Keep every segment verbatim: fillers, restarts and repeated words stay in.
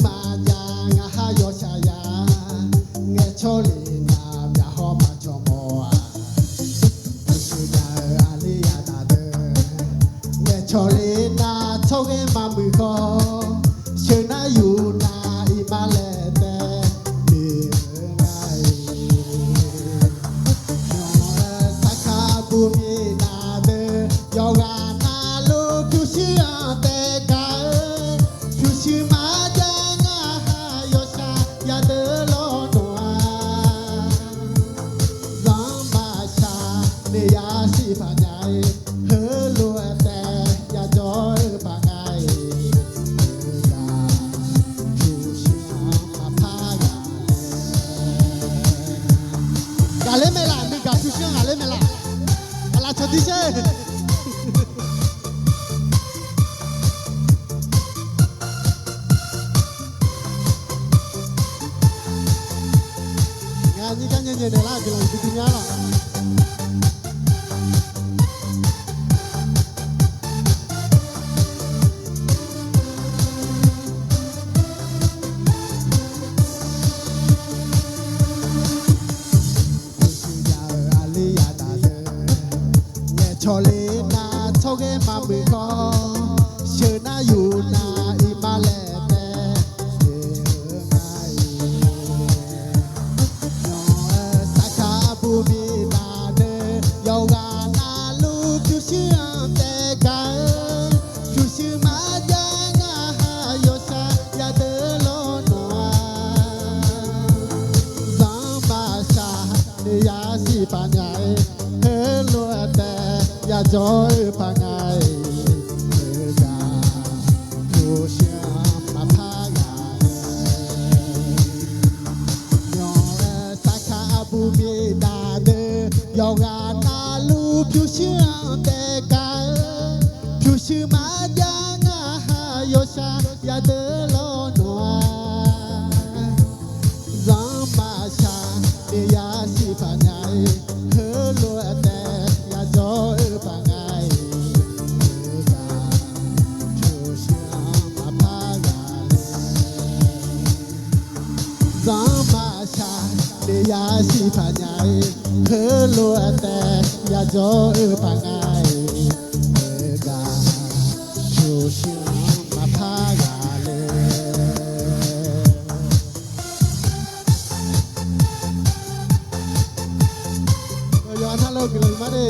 maqjav ngaq ha yawshaq ya, ngaeqcawq le nar myaqhawr maqcawq mawf-aq, puqshuq nya-eu aqli yadaq deuq, ngaeqcawq le nar tsawrghae maqmuiq khawf, sheuq nar yuf nar iqmalavtae le-eu nga-iq. Myanr-aer sarkar bumi naq deuq, yawqghaq navluf pyurshuir-anr taef gaq-eu, pyurshuir maqjav ngaq ha yawshaq yadeuq lawr nawq-a. Zanq maqshaq ni yasiq paq nya-ir, heulof-aer taef yajawr-eu paq nga-iq. Heugar pyurshuir-anr maqpar ghaq-a. Ghaqler mae laf, nuigaq pyurshuir-anr ghaqler mae laf. Aqlaf cawq dir sher. Nganyir gar nyae nyae naeqlar-eu guiqlanq bi bi nya lawq. Puqshuir nya-eu aqli yadaq deuq, ngaeqcawq le nar tsawrghae maqmuiq khawf, sheuq nar yuf nar iqmalavtae le-eu nga-iq. Myanr-aer sarkar bumi naq deuq, yawqghaq navluf pyurshuir-anr taef gaq-eu, pyurshuir maqjav ngaq ha yawshaq yadeuq lawr nawq-a. Zanq maqshaq ni yasiq paq nya-ir, heulof-aer taef yajawr-eu paq nga-iq. Heugar pyurshuir-anr maqpar ghaq-a. Myanr-aer sarkar bumi naq deuq, yawqghaq navluf pyurshuir-anr taef gaq-eu, pyurshuir maqjav ngaq ha yawshaq yadeuq lawr nawq-a. Zanq maqshaq ni yasiq paq nya-ir, heulof-aer taef yajawr-eu paq nga-iq. Heugar pyurshuir-anr maqpar ghaq-a. Zanq maqshaq ni yasiq paq nya-ir, heulof-aer taef yajawr-eu paq nga-iq. Heugar pyurshuir-anr maqpar ghaq le. Yawqha navluf guiqlanq ma de.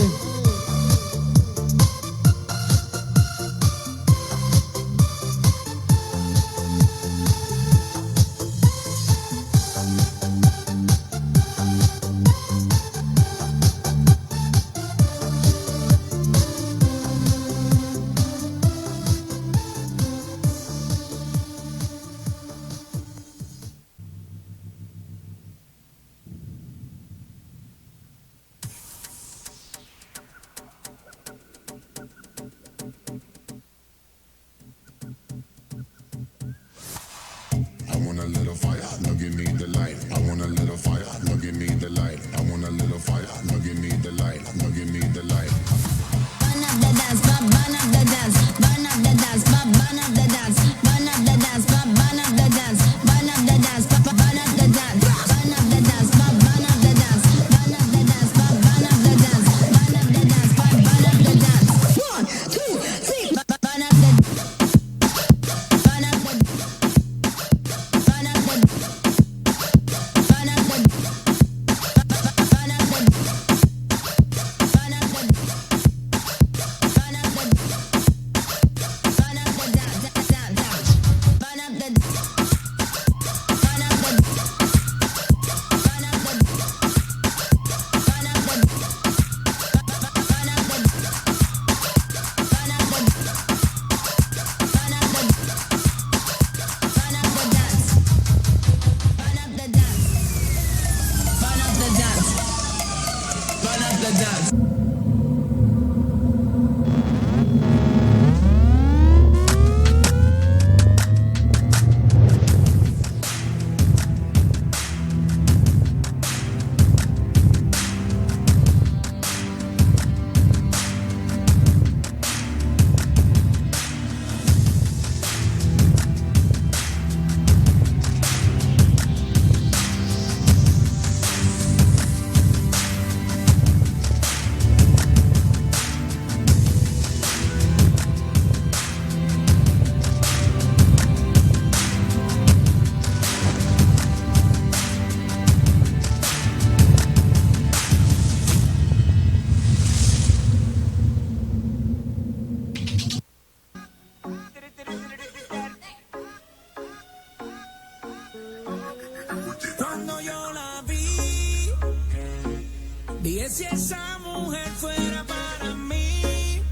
Si esa mujer fuera para mí,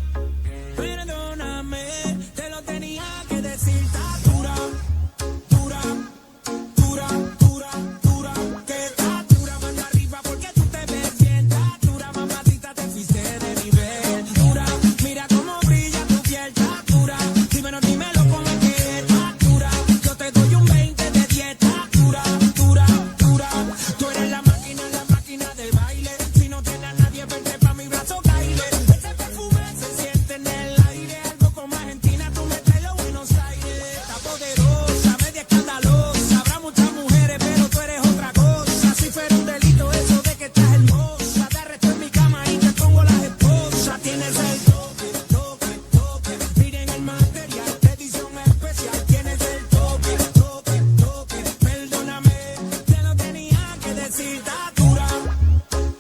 perdóname, te lo tenía que decir, está dura, dura, dura, dura, dura, que está dura, mano arriba porque tú te ves bien, está dura, mamacita, te fuiste de nivel, dura, mira cómo brilla tu piel, está dura, dímelo, dímelo, ¿cómo es que está dura? Yo te doy un veinte de diez, está dura, dura, dura, tú eres la máquina, la máquina de baile, si no tiene a nadie, vente pa' mi brazo, caile. Ese perfume se siente en el aire, al Coco Argentina, tú me traes los Buenos Aires. Está poderosa, media escandalosa, habrá muchas mujeres, pero tú eres otra cosa. Si fuera un delito eso de que estás hermosa, te arresto en mi cama y te pongo las esposas. Tienes el toque, toque, toque, miren el material, edición especial. Tienes el toque, toque, toque, perdóname, te lo tenía que decir, está dura,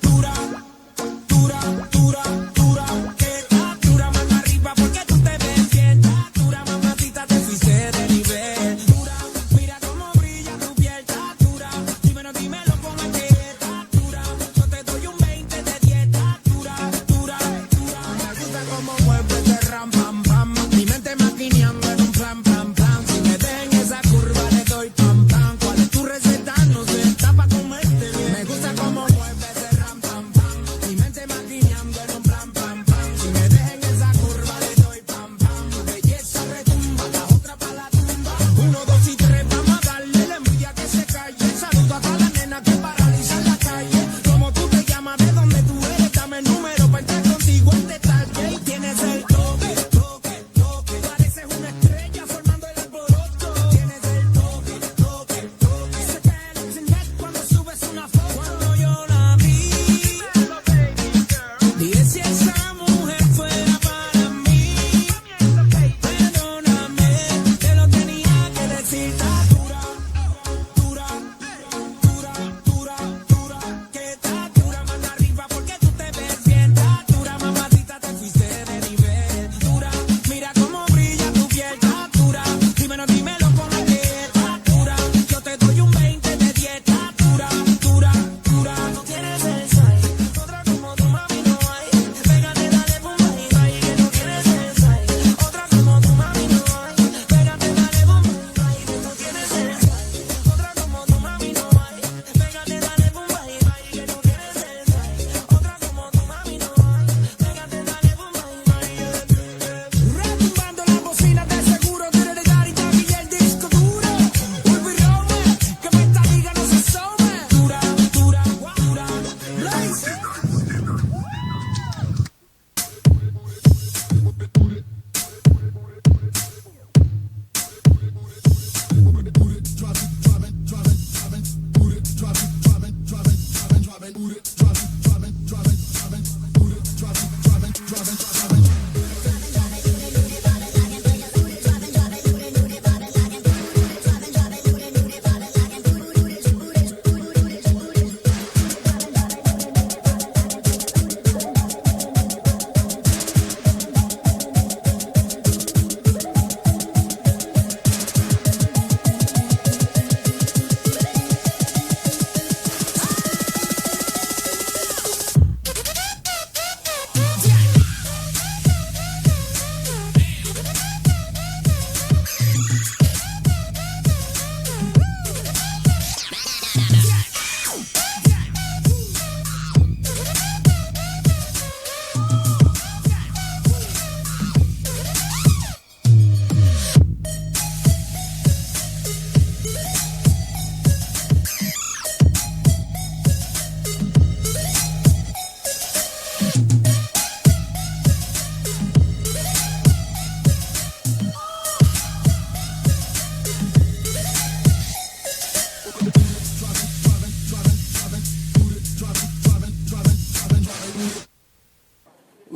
dura, dura, dura, dura, que está dura, mano arriba porque tú te ves bien, está dura, mamacita, te fuiste de nivel, dura, mira cómo brilla tu piel, está dura, dímelo, dímelo, ¿cómo es que está dura? Yo te doy un veinte de diez, está dura, dura, dura. Me gusta cómo mueve ese ram, pam, pam, mi mente maquineando en un plan, plan, plan. Si me ven esa curva, le doy pam, pam. ¿Cuál es tu receta? No sé, está pa' comerte bien. Me gusta cómo mueve ese ram, pam, pam. Mi mente maquineando en un plan, plan, plan. Si me ven esa curva, le doy pam, pam. Tu belleza retumba, la otra pa' la tumba. Uno, dos y tres, vamos a darle. La envidia que se calle. Saludo a toda la nena que paraliza la calle. ¿Cómo tú te llamas? ¿De dónde tú eres? Dame el número pa' entrar contigo en detalle. Y tienes el toque, toque, toque. Pareces una estrella formando el alboroto. Tienes el toque, toque, toque. Se cae el internet cuando subes una foto. Cuando yo la vi, dije: "Si esa mujer fuera para mí, perdóname, te lo tenía que decir, está dura, dura, dura, dura, dura, que está dura, mano arriba porque tú te ves bien, está dura, mamacita, te fuiste de nivel, dura, mira cómo brilla tu piel, está dura, dímelo, dímelo, ¿cómo es que está dura? Yo te doy un veinte de diez, está dura, dura, dura, tú tienes el sal, otra como tú, mami, no hay, pégate, dale, pum, bye, bye, que tú tienes el sal, otra como tú, mami, no hay, pégate, dale, pum, bye, bye, que tú tienes el sal, otra como tú, mami, no hay. Retumbando las bocinas de seguro, duro de dar y dar y el disco duro. Ulvi Roma, que esta liga no se asoma. Dura, dura, dura. Blaze.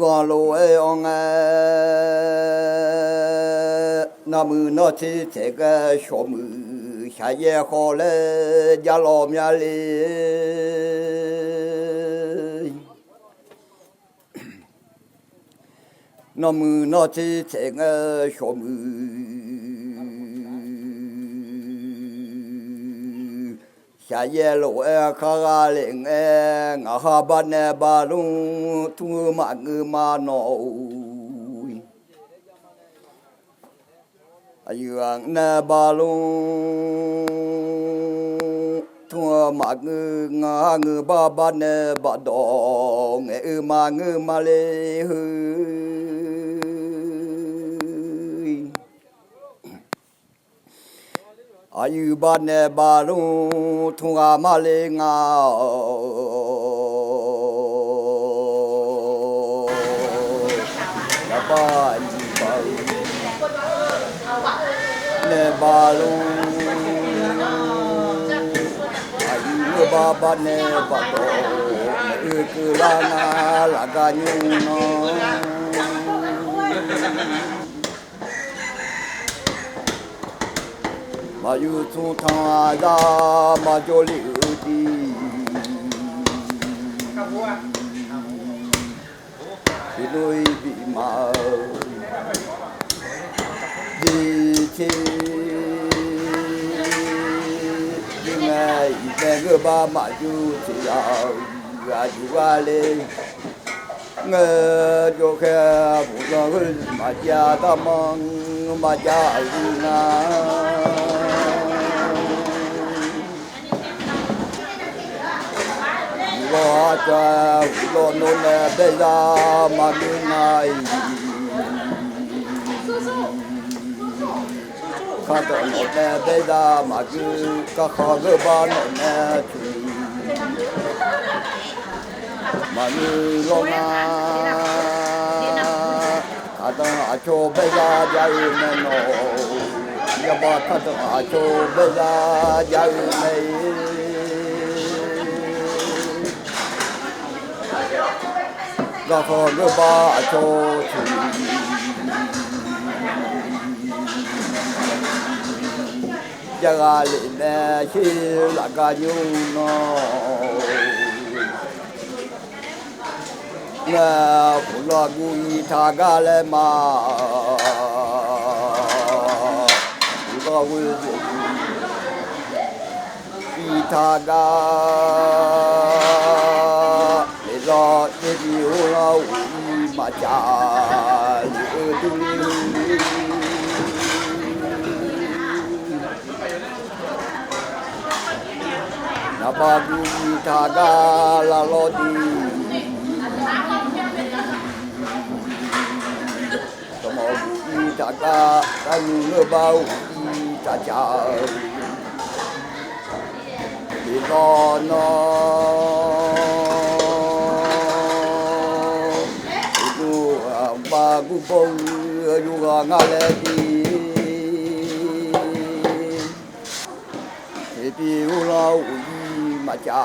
Ghanqlof-aer anr ngae, nawmuiq nawr tser tsaeq ngae, shawqmuiq shaqyaer khawf laer jar lawq mya le. Nawmuiq nawr tser tsaeq ngae, shawqmuiq Yaqyaer lof-aer khar gha le ngae, ngaq ha bar nae bar lmr tmr-eu maqngeur ma nawq-or. Aqyuif ghaq nae bar lmr tmr-eu maqngeur, ngaq ha ngeur bar bar nae bar dawq ngaeq-eu maqngeur ma le heu. Aqyuif bar nae bar lmr tmr ghaq ma le nga-awq. Yaqbar aqyuif bar-eu nae bar lmr, aqyuif ngeur bar bar nae bar dawq ngaeq-eu keuvlar nga laf gar nymr nan. Maqyuif tsmr tanq-aq zar maqjawr le-eu tiq, tiqdov-ir bif maf-eu jeq tser, jeq ngae iqbae ngeur bar maqyuif teq yaf-euq aqyuif ghar le. Ngae jawrkhaer buqdan heu maqjav darmanr maqjav aqyuif nga. Uqlawr arcav uqlawr nawr nae baezar maqngeur nga-iq. Kardawq nawq nae baezar maqgeur, kakhanq geur bar nawq nae tmq maqngeur lawr nga. Aqdanq aqcawq baezar jav-eu mae nawq, yawba kardawq aqcawq baezar jav-eu mae-ir. Garkhanq geur bar aqcawq tmq jav gha lef mae sher laf gar nymr nan. Ngae, uqlawr guv-ir taq gar laer ma. Uqlawr guv-ir taq gar, lef lawr tser bi ur lawr uq-ir maqcav lef-eu durni. Naqbav guv-ir taq gar lar lawr dir. Dawqmawf guv-ir taq gar, gar nymr ngeur bar uq-ir taq cav-eu lef lawr nawr. Uqduq aqbav guv baw-eu yawqghaq nga laer dir. Tser bi ur lawr uq-ir maqcav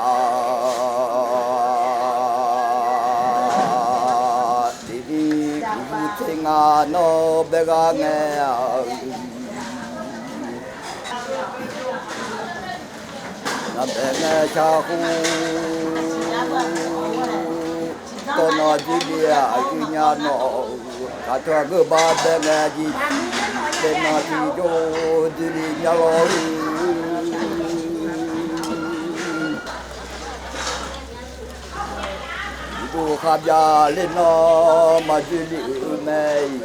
lef ni, uqduq tser nga nawr bae gar ngae-a. Naqbae ngae shar khof tawv nan jirni aqyuif nya nawq-euq, kaqtawq ngeur bar bae ngae jirni bae nan tiqjawr jirni nya lawr-eu. Uqduq khavbyav ler nan maqdzoerle-euq mae-iq.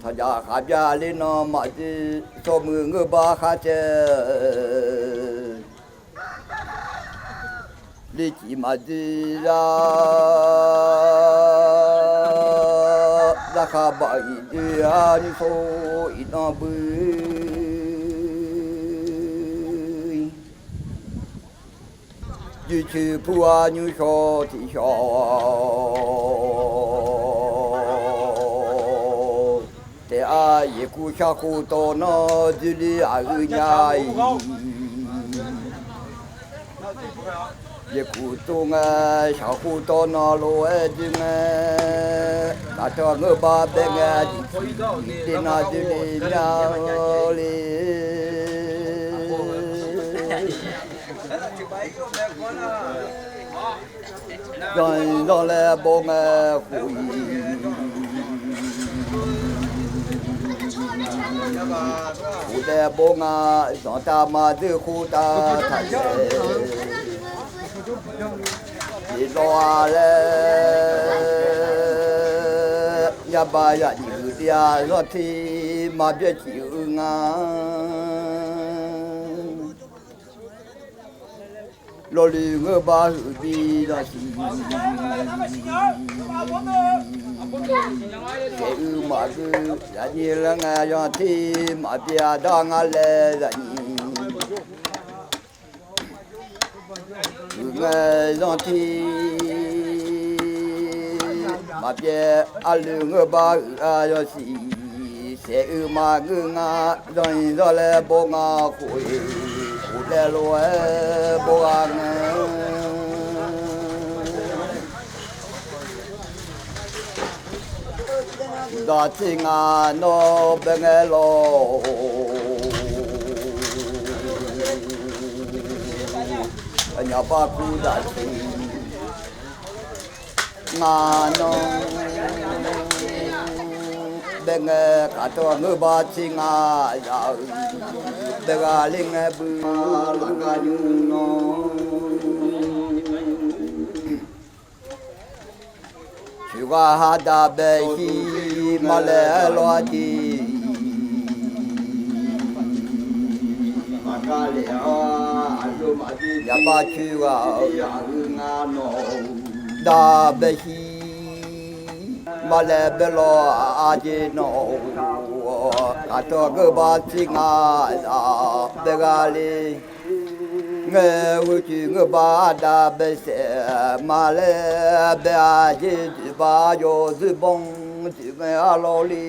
Taqjaq khavbyav ler nan maqdzoer, tsawrmuiq ngeur bar khar caev ler tiq maqdzoer zar. Zarkhav baq-iq dzoer-a nymr sawr iqnan bui. Dzoercoer pur-a nymr shawr tiq shawr taef-a, yaeqkuv shaqkhof tawv nan dzoerle aqgeu nya-iq. Yaeqkuv tov ngae shaqkhof tawv nan lof-aer dzoer ngae, kaqtawq ngeur bar bae ngae tiqtiq ler nan dzoerle mya le. Zanq zanq laer baw ngae khof-iq. Khofdaef bawr nga, zanqtav maqdzer khoertav taqdzaeq. Iqdawq-a laer, yaba zaqnyiq huiqdui-a zanrter maqbyaer cif-eu nga. Lawrluiv ngeur bar huiqbi zanqsiq, saef-eu maqgeur zaqnyiq laer ngae zanrter maqbyav dar nga laer zaqnyiq huiq ngae zanrter maqbyav. Arluf ngeur bar huiq-a zanqsiq, saef-eu maqgeur nga zanq-iq zanr laer bawr nga khof-iq, khofdaef lof-aer bawr gha ngae. Uqdaq tser ngaq nawr bae ngae lawr, aqnyaf bar kur daq tser ngaq nawr bae ngae, kaqtawv ngeur bar tser ngaq zaq-euq bae gha le ngae bui laqkhaq nymr nawr, coeq ghaq ha daq bae shir maqlaer lawr-a jeq, yaqbar coeq ghaq-euq daq bae shir maqlaer bae lawr-a jeq nawr, kaqtawv ngeur bar tser ngaq zaq bae gha le ngae, ghoe coeq ngeur bar daq bae saef maqlaer bae-a jeq, dzoeq bar yawdzoer banq dzoeq ngae arlawr le.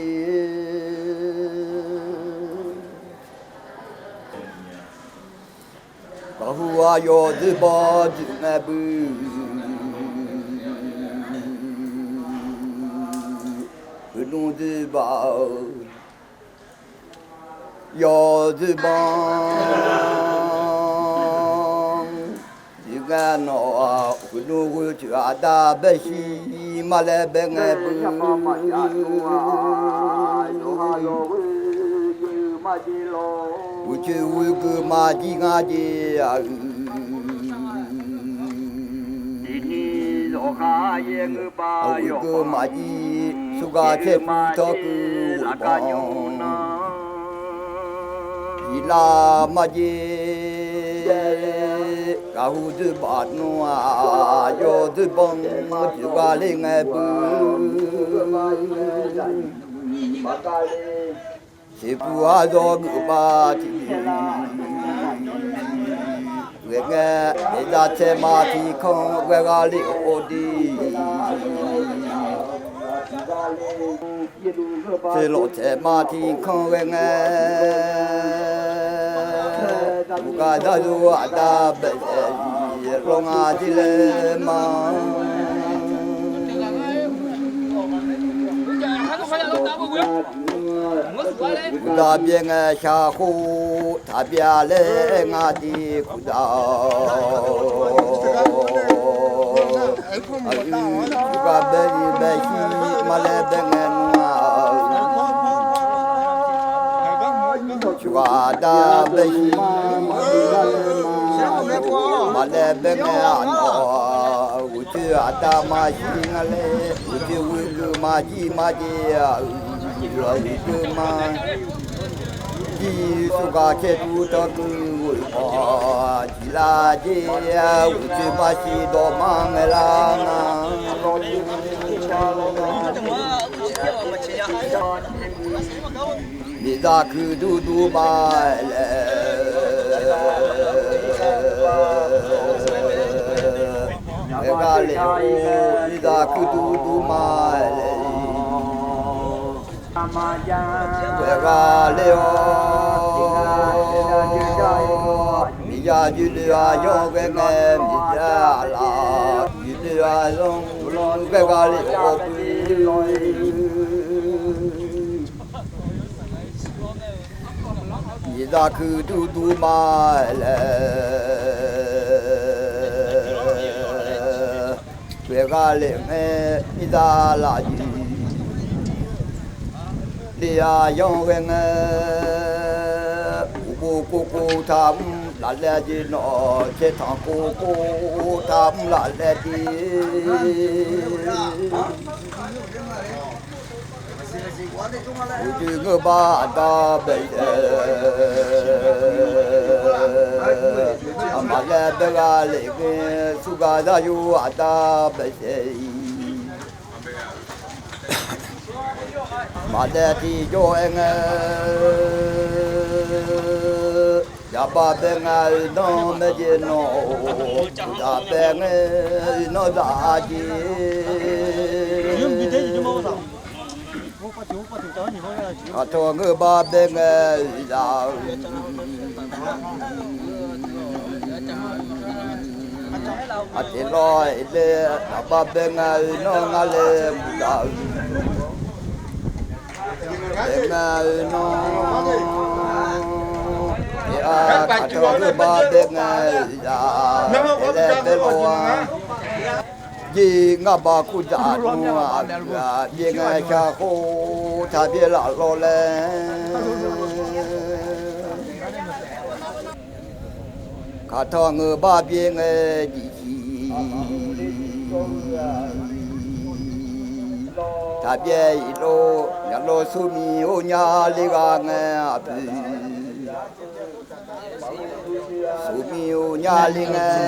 Gaqhu-a yawdzoer banq dzoeq ngae bui, huiqdmr dzoer bar-eu yawdzoer banq dzoeq ngae nawr, huiqdmr ghoe coeq aqda bae shir maqlaer bae ngae bui, ghoe coeq ghoe geu maqjir nga jeq-aq, ghoe geu maqjir, surghaq caer pur tawr keuv ghoe banq, iqlar maqjir. Gaqhu dzoer baf nmr-aq, yawdzoer banq dzoeq gha le ngae bui, siqpur arzawr geufbar tiq ghae ngae, daefzaq taeq ma tiq kanr ghae gha le-awr de, tseqlawq taeq ma tiq kanr ghae ngae, uqgaf zarzor aqda baef-aer lawr nga jir laer ma. Uqdaq byaer ngae shar khof taq byav laer aer nga jeq kuqdaq-awr, aqyuif uqgaf bae-ir bae shir maqlaer bae ngae nmr-aq, coeq aqda bae shir maqlaer bae ngae-aq nawr, ghoeqcoeq aqda maqshir nga laer, ghoeqcoeq ghoeqkeuv maqjir maqjir-aq, ghoeqcoeq ma jir surghaq caer pur tawr keuv ghoe-awr, jiqlar jer-a ghoeqcoeq maqshir dawqma ngae lar nga. Miqzaq kuiqdur dur ma-aer laer, ghae gha le-awr, miqzaq kuiqdur dur ma-aer laer, ghae gha le-awr, miqzaq juiq doe-aq yanr ghae ngae, miqzaq aqlaf juiq doe-aq yanr ghae gha le-awr bui, miqzaq kuiqdur dur ma-aer laer, ghae gha le ngae, miqzaq lafjuq Ler-a yanr ghae ngae, uqbo kov kov taq mr laf laer jeq nawq, caertanq kov kov taq mr laf laer jeq. Uqduq ngeur bar aqda baeq-eu, aqma laer bae gha lef ghae, surghaq zar yur aqda baeq saef-iq. Maqdaef tiqjawr-aer ngae, yaqbav bae ngae-eu nanr maerjeq nawq-or, uqdaq bae ngae-eu nanr zaq-a jeq. Aqtawq ngeur bar bae ngae-eu zaq-eu, aqjeq lawr-aer laer, yaqbav bae ngae-eu nanr ngar laer muiqdaq-eu, bae ngae-eu nanr, aqtawq ngeur bar bae ngae-eu zaq-aer laer bae lawr-a. Jeq ngar bav kurdzaq nmr-aq, aqgeu-aq byaer ngae shar khof taq byaer laf lawr laer, kaqtawq ngeur bar byaer ngae jeq ciq taq byaer-iq lor. Nyaq lawr smrmiq or nya le ghaq ngae aqpoeq, smrmiq or nya le ngae,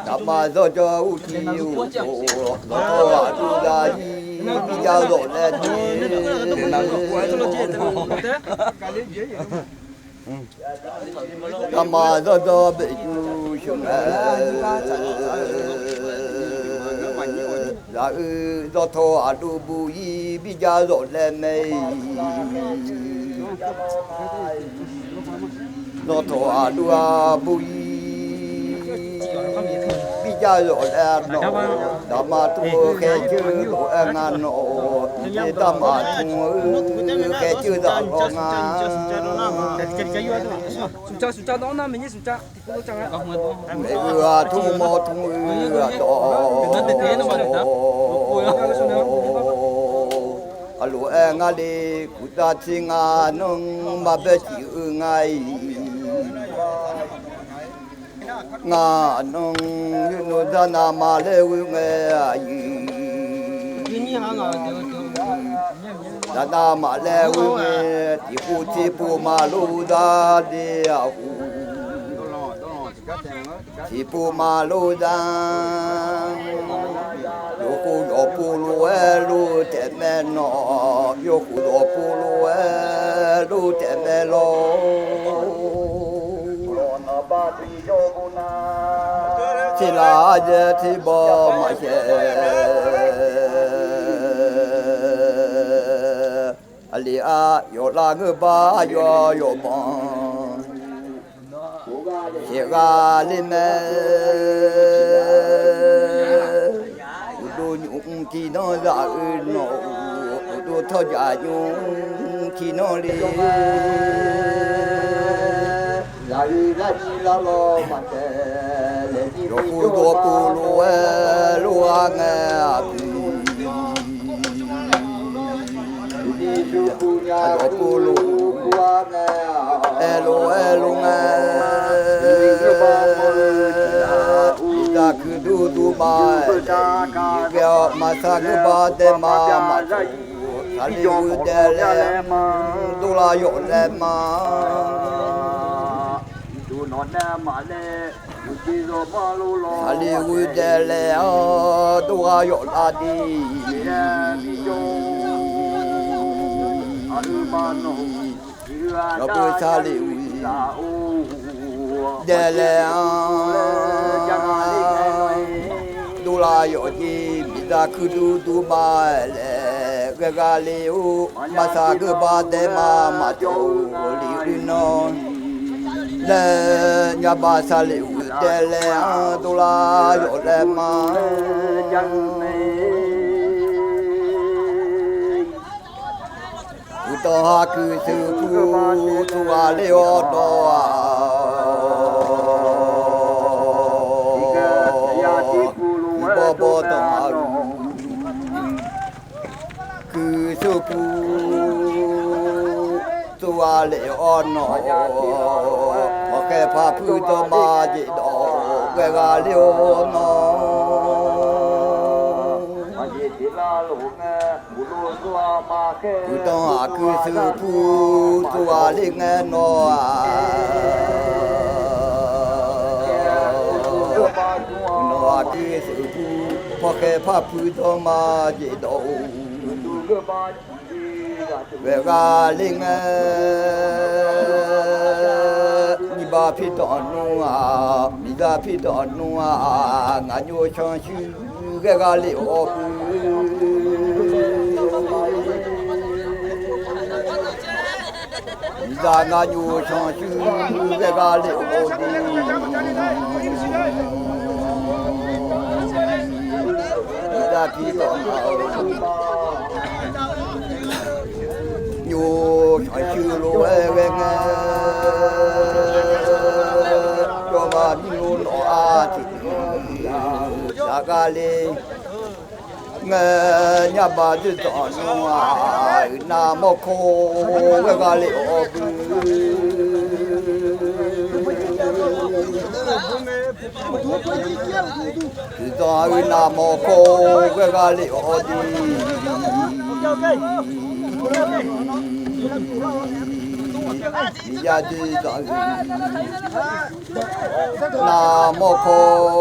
daqma zawrjawr urtiq uqtov, zawqtawv aqdui zaqzir, birjav zawq laer, daqma zawrjawr baeqyuq sheuq ngae, zaq-eu zawqtawv aqdui bu-ir, birjav zawq laer mae-iq, zawqtawv aqdui-a bu-ir, birjav zawq laer nawq, daqma tmr-eu khaerceuv lof-aer nga nawq, daqma tmr-eu khaerceuv zaq lawr nga. Maeq-eu-aq tmr mawr tmr-eu aqdawq, aqlof-aer ngar le, kuqtav tser nga nanr maqbae ciq-eu nga-iq, ngar nanr yawqnawq zaqnav maqlaer ghoe ngae aqyuif, zaqnav maqlaer ghoe ngae, tiqpov tser pov maqlof zar de-aq hu, tiqpov maqlof zar, yawqkhof yawqpov lof-aer lof taef mae nawq, yawqkhof yawqpov lof-aer lof taef mae lawr. Tserlaf aryaer tserbaw maqshaeq, aqli-a yawqlav ngeur bar yawq yawqbanq, shaeqgha ler mae. Uqduq nymq mr tiqnan zaq-eu nawq, uqduq tawrjaq nymq mr tiqnan le, zaq-eu zaqjir lar lawr maqtaeq, yawqpov yawqpov lof-aer lof-aer ngae aqpoeq, yawqpov lof-aer lof-aer lof ngae, iqzaq kuiqduq duqma-aer, ghae-awr maqsar geuba daema maqtsoeq, saqliq ghoe daef laer, dovlar yawf laer ma. Saqliq ghoe daef laer-awr dovlar yawf lar de. Yawqpov saqliq ghoe daef laer-awr dovlar yawf jeq, miqzaq kuiqduq duqma-aer laer ghae gha le-or, maqsar geuba daema maqtsoeq, liq uiq nan laer, nyabaq saqliq ghoe daef laer-awr dovlar yawf laer ma. Uqdanq ha kuiq seuq pu tov ghaq ler-awr dawq-aq, bawr bawr danq-a-eu, Guiqshuqpu tsov-a lef-awr nawq, maqkhaer par puiv dawrma jeq dawq ghae gha ler-awr nawq. Guiqdanq-aq guiqshuqpu tsov-a ler ngae nawq-aq, nawq-aq guiqshuqpu maqkhaer par puiv dawrma jeq dawq-or ghae gha ler ngae. Nyiq baq pirdanq nmr-aq, miqzaq pirdanq nmr-aq, ngaq nymr canq shuir ghae gha ler-awr bui. Miqzaq ngaq nymr canq shuir ghae gha ler-awr bui. Miqzaq pirdanq nmr-aq, nymr canq shuir lof-aer ghae ngae. Jawrma mirluf nawq-aq tiq zaq gha le ngae. Nyabaq dzoerdanq nmr-aq, uiqnav mawrkawr ghae gha ler-awr bui. Tiqzanq uiqnav mawrkawr ghae gha ler-awr bui. Miqyaer dzoerdanq uiqnav mawrkawr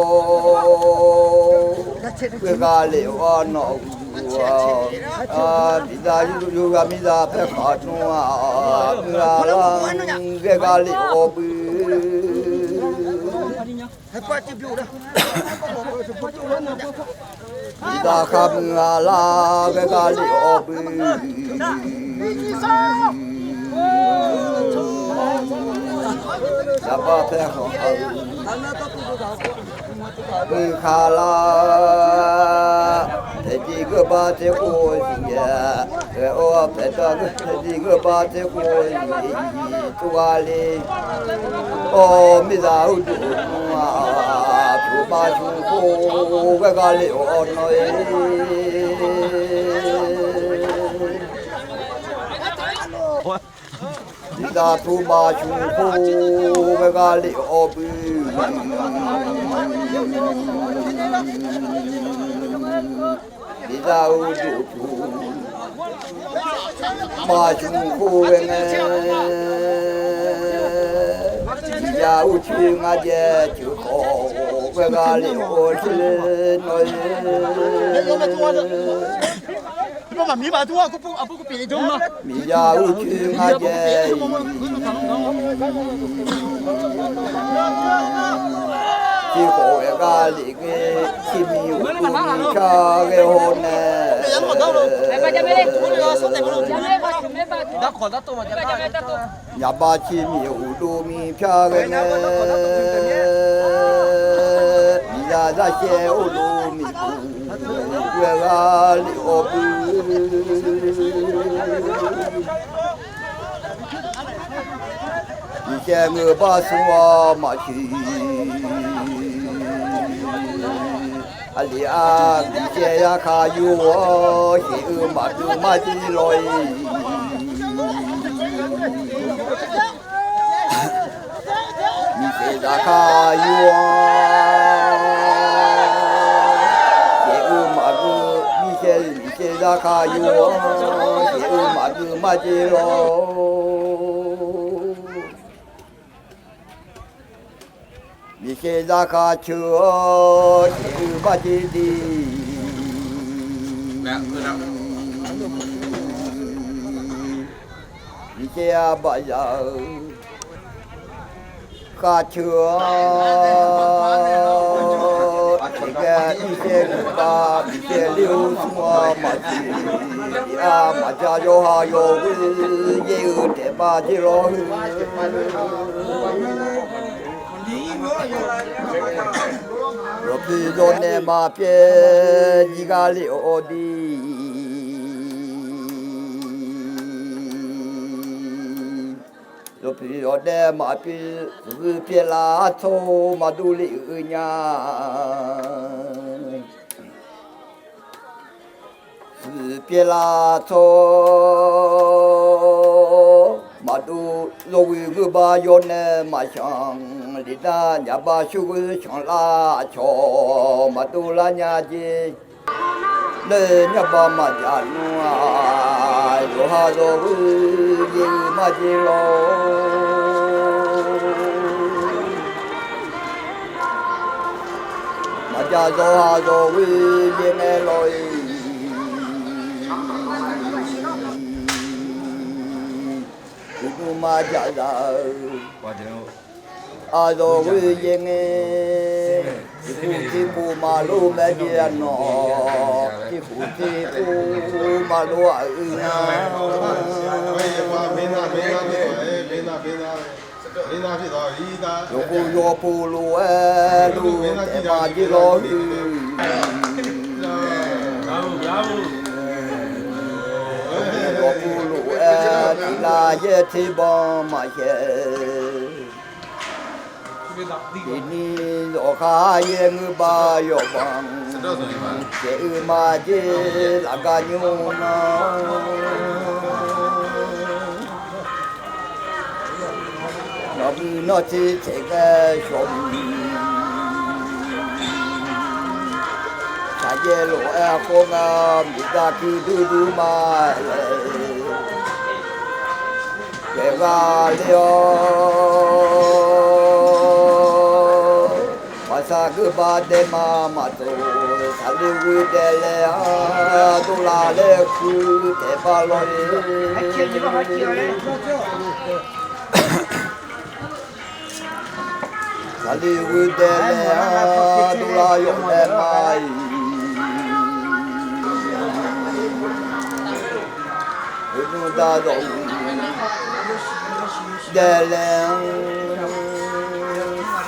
ghae gha ler-awr nawq-aq, miqzaq yur yur ghaq miqzaq paerkhaq nmr-aq, muiq-a lar ghae gha ler-awr bui. Miqzaq khar muiq-a lar ghae gha ler-awr bui. Yaqbar paerkhaq-eu muiq khaq lar, paeqdiq geubar tserkhof-eu siqyaer ghae-awr, paeqdiq geubar tserkhof-eu siqyaer tsovgha le. Awr, miqzaq uqduq nmr-aq, tmqbav smq khof ghae gha ler-awr nawq-ir. Miqzaq tmqbav smq khof ghae gha ler-awr bui. Miqzaq uqduq tmqbav smq khof ghae ngae. Miqzaq uqcoer ngar jaev coer khawf ghae gha ler-awr tser nawq-ir. Miqzaq uqcoer ngar jaev-iq, tser khawf ghae gha ler ngae, tsermiq uqduq mr pyar ghae haw nae, yaqbar tsermiq uqduq mr pyar ghae ngae, miqzaq zarshaev urluf miqduq ghae gha ler-awr bui. Miqshaev ngeur bar smr-awr maqsiq, aqli-a, miqshaev yarkhaq yur-awr, shaeq-eu maqdui marjir lawr-ir. Miqshaev yarkhaq yur-awr, shaeq-eu maqdui, miqshaev, miqshaev yarkhaq yur-awr, shaeq-eu maqdui marjir lawr. Miqshaev yarkhaq ceuq-awr, shaeq-eu marjir de. Miqshaev arbaq ya-eu khavceuq-awr, tiqghae miqshaev ghoeqbav, miqshaev ler-eu smr-awr maqsiq, aqmaqja yawqha yawq-eu yaer-eu taef-a jeq lawr-eu, yawqpoeq yawqnaeq maqpyaev jir gar ler-awr de. Yawqpoeq yawqnaeq maqpyaev, zaqguq pyaev laf tsawr maqdur le-eu nya. Zaqguq pyaeqlaf tsawr, maqdov zawghoe ngeur bar yawr nae maqshanq, lef nar nyaf bar shuir ghoer shanqlar aqcawq maqdov lar nya jeq. Nae nyaf bar maqjaq nmr-aq, yawqha zawghoe yaer-eu marjer lawr. Maqjaq zawqha zawghoe yaer ngae lawr-iq, uqduq maqjaq zaq-eu, aqzawq ghoe yaer ngae, tiqkhof tiqkhof maqlof mae jeq-aq nawq, tiqkhof tiqkhof maqlof-aq uiq nga. Yawqpov yawqpov lof-aer luf taef ma jeq lawr-eu, yawqpov lof-aer tiq lav yaer ter banq maqshaer. Tiqni zawqkhar yaer ngeur bar yawbanq, taef-eu marjer lafgar nymr nar, nawq muiq nawr tser taef ghae shawq muiq, shaqjaev lof-aer khawr nga, miqdar kuir dur dur ma laer, yaeq ghaq ler-awr, maqsar geur bar dae ma maqtsof, saqli ghoe dae laer-aq, dovlav laer kuir taef bar lawr-eu. Saqli ghoe dae laer-aq, dovlav yawf dae ma-iq, oeqnmr dar dawq-eu dae laer-anr,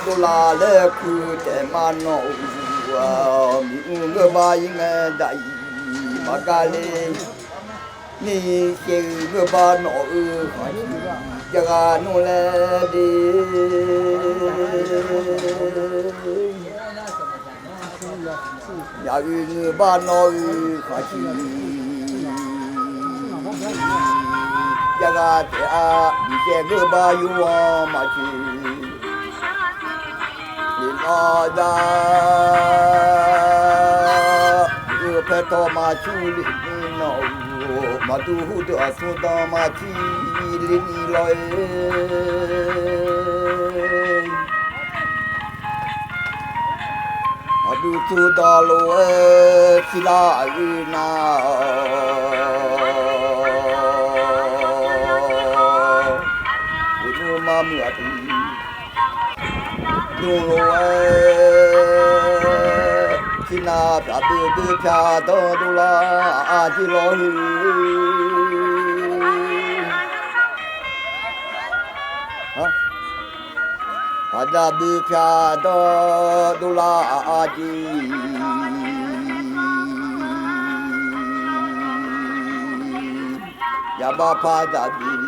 dovlav laer kuir taef ma nawq-euq, miqmr ngeur bar ir ngae daq-iq maqgar ler. Ni shaev-eu ngeur bar nawq-euq khanqtiq, jav ghaq nmr laer de. Yaq-euq ngeur bar nawq-euq khanqtiq, jav ghaq taef-a. Miqyaer ngeur bar yur-anr maqtsoeq, iqnan za, uiq-eu paer tawv maqcur le ni nawq-euq, maqdur hurdeuq aqsur dan maqcir le ni lawr-eu. Aqdui turdawq lof-aer sirlar-euq nar-awq, uqnmr mar muiq aqdui dmr lof-aer, tirnav pyaq boeq boe pyaq danr dovlar aqjeq lawr-eu. Paqda boeq pyaq danr dovlar aqjeq, yaqbar paqda boeq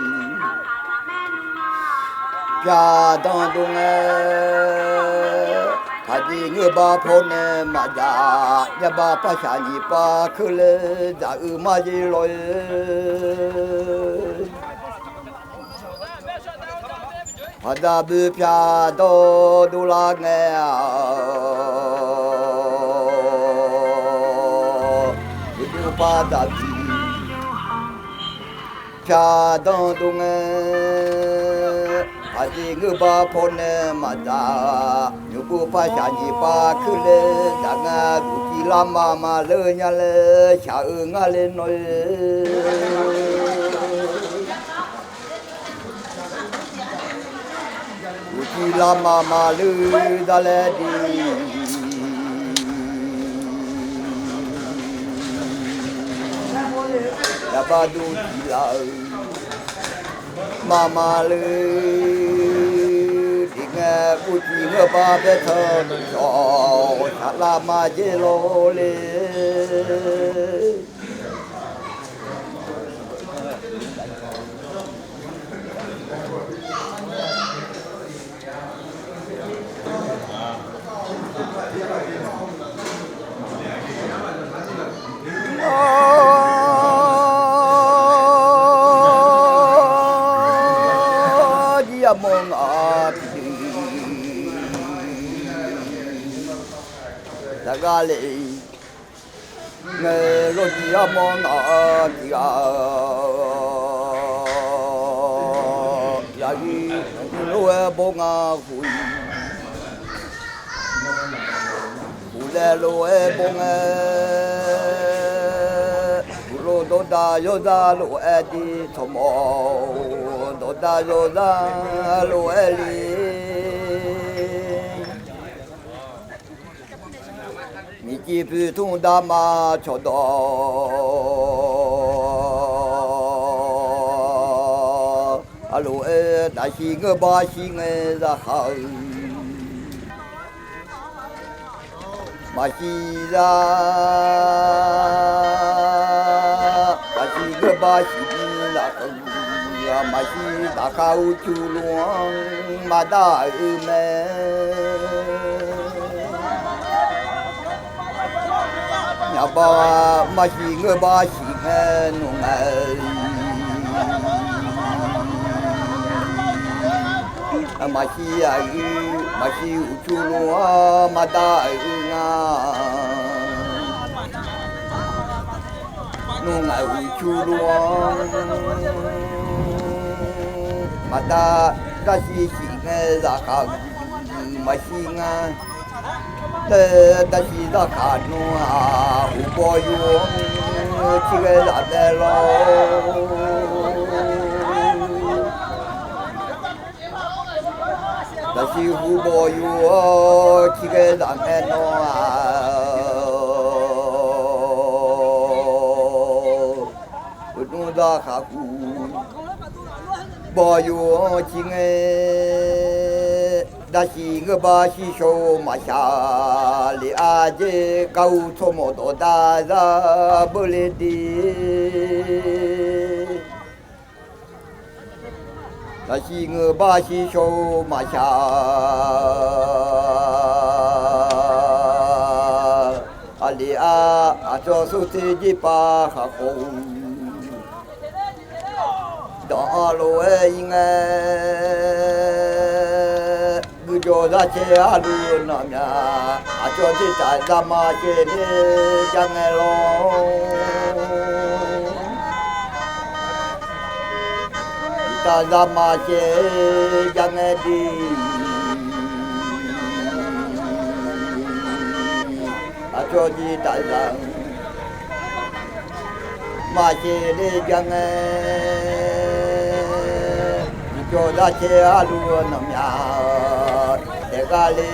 pyaq danr dov ngae, paqjeq ngeur bar pawnae maqdzaq, yaqbar paqshaq nyiq pav keuvle dzaq-eu marjer lawr-eu. Paqda boeq pyaq danr dovlar ngae-awq, uqduq paqda boeq pyaq danr dov ngae, paqjeq ngeur bar pawnae maqdzaq, nymq bov paqshaq nyiq pav keuvle dzaq nga, uqcif lar ma ma leur nya laer shaq-eu ngar le nawr-eu. Uqcif lar ma ma leur dar laer de, yaqbar duq cif laf-eu ma ma leur de ngae, uqcif ngeur bar paer teu dawq shaq lar ma jer lawr le. armawr ngaq tiqdui, zaqgar le ngae, lawrdiq armawr ngaq tiqghaq, zaqgir lof-aer bawr nga khof-iq, uqlaev lof-aer bawr ngae, uqlof dawqdaq yawzaq lof-aer dir tsawrmawf, dawqdaq yawzaq lof-aer le. Miqcif poeqtmr darma cawqdawq, aqlof-aer taqsiq ngeur bar shir ngae zaqkhav-eu maqsiq za, taqsiq ngeur bar shir ngae zaqkhav-eu maqsiq zaqkhav uqcuf lof-anr maqdar-euq mae. Nyaqbav maqsiq ngeur bar shir ngae nmr ngae, maqsiq aqyuif maqsiq uqcuf lof-anr maqdar-euq nga. Nmr ngae uqcuf lof-anr maqdar, darsiq siq ngae zaqkhav-eu maqsiq nga. Laer darsiq zaqkhav nmr-aq, uqbaw yur-anr tirghae zaq mae lawr. Taqsiq uqbaw yur-anr tirghae zaq mae nawr-aq, uqdmr zaqkhav uqbaw yur-anr tirngae, darsiq ngeur bar shir shaw maqshaq le-a jeq, gar uv tsawrmawf dawqdaq zar beur le de. Taqsiq ngeur bar shir shaw maqshaq le-a, aqcawq sawr tser jir pav khaq khawf-eu danq-anr lof-aer ir ngae, guirdawq zar caer arluf nawq myaq, aqcawq tser taf zar ma caer le jar ngae lawr. Taf zar ma caer jar ngae de. Aqcawq tser taf zar maqcaer le jar ngae, guirdawq zar caer arluf nawq myaq daef gar le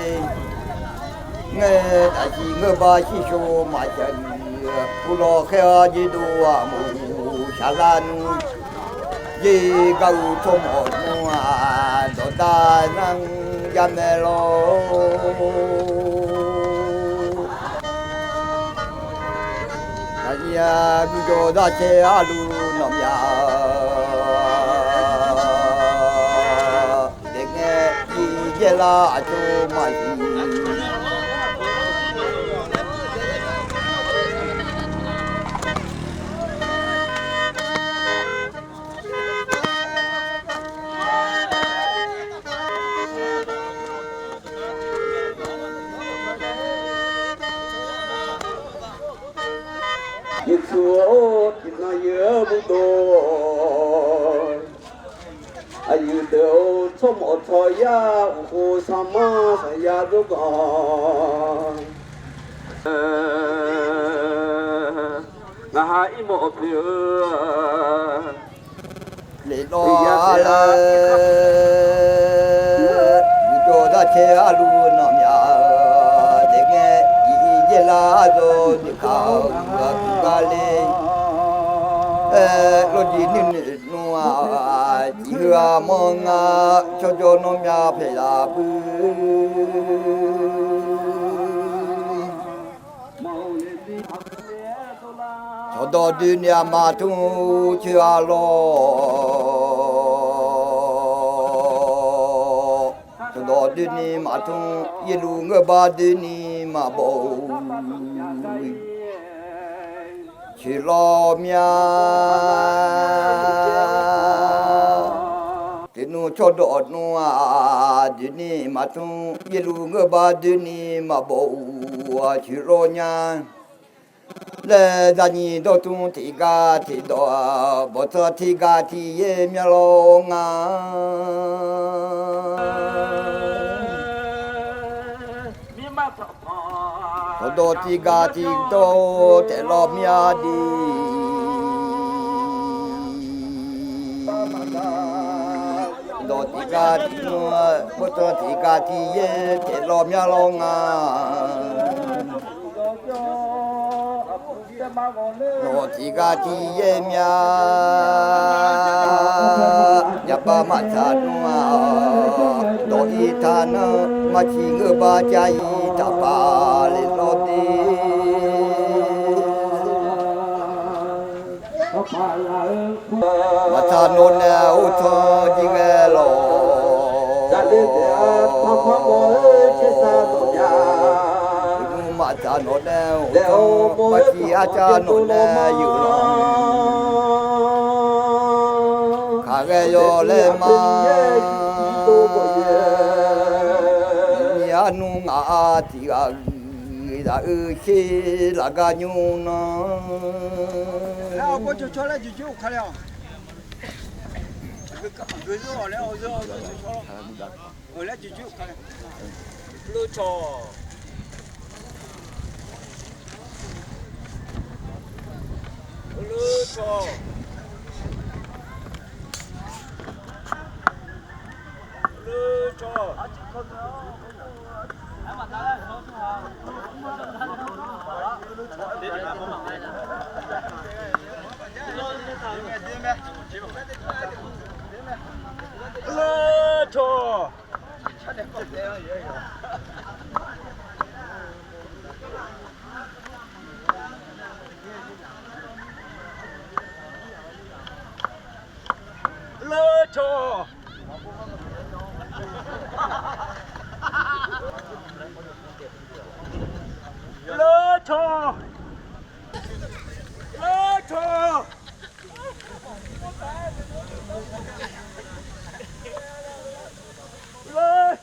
ngae, taqsiq ngeur bar shir shaw maqshaq-eu, uvlanr khaer-awr jir dov aqmur shaqlar nmr, jeq gar uv tsawrmawf nmr-aq, dawqdaq zanr jar mae lawr. Aqyuif-aq, guirdawq zar caer arluf nawq myaq daef ngae, iq jaerlar aqcawq maqsiq Yeqsur-or, tiqnan yeuq-anr burdov. Aqyuif deuq-or, tsawrmawf tsawryar uqkhof sanqmanr sanqya dzawrganq, ngaq ha irmawf poeq-eu lef lawr laer, guirdawq zar caer arluf nawq myaq daef ngae, iq jaerlar aqzawr noeqkaq-eu aqgeu gar le, lawrdiq nuinoeq nmr-aq, tiq heu-aq manr nga, tsawrjawr nawr myav paeqzaq bui. Cawqdawq doeni aqma tmr coer-a lawr. Cawqdawq doeni maqtmr, yeqluf ngeur bar doeni maqbaw-eu, coeqlawr myav. Tiqnm Tsawrdawq nmr-aq, doeni maqtmr, yaerluf ngeur ba doeni maqbaw uq-aq, coeqlawr nya. Laer zaqnyiq dawrtmr tiqgar tiqdawq, bawqtsanq tiqgar tiqyaer myavlawr nga. Tawqdawq tiqgar tiqdawq taef lawr myavdi. Dawq tiqgar tiqdawq, bawqtsanq tiqgar tiqyaer taef lawr myavlawr nga. Dawq tiqgar tiqyaer myav, yaqbav maqtsaq nmr-aq, dawq-ir taq nar, maqciq ngeur ba cav-ir taqpaq lef lawr de. Maqtsaq nawq nae or tsanr jir ghae lawq. Maqtsaq nawq nae or tsanr, maqciq arcav nawq nae yuf lanr. Kaq ghae yawlaer ma. Nyiq arnmr ngaq-a tiq ghaq-euq zaq-eu sher laf gar nymr nan. Leurcawq. Leurcawq. Leurcawq. Leur.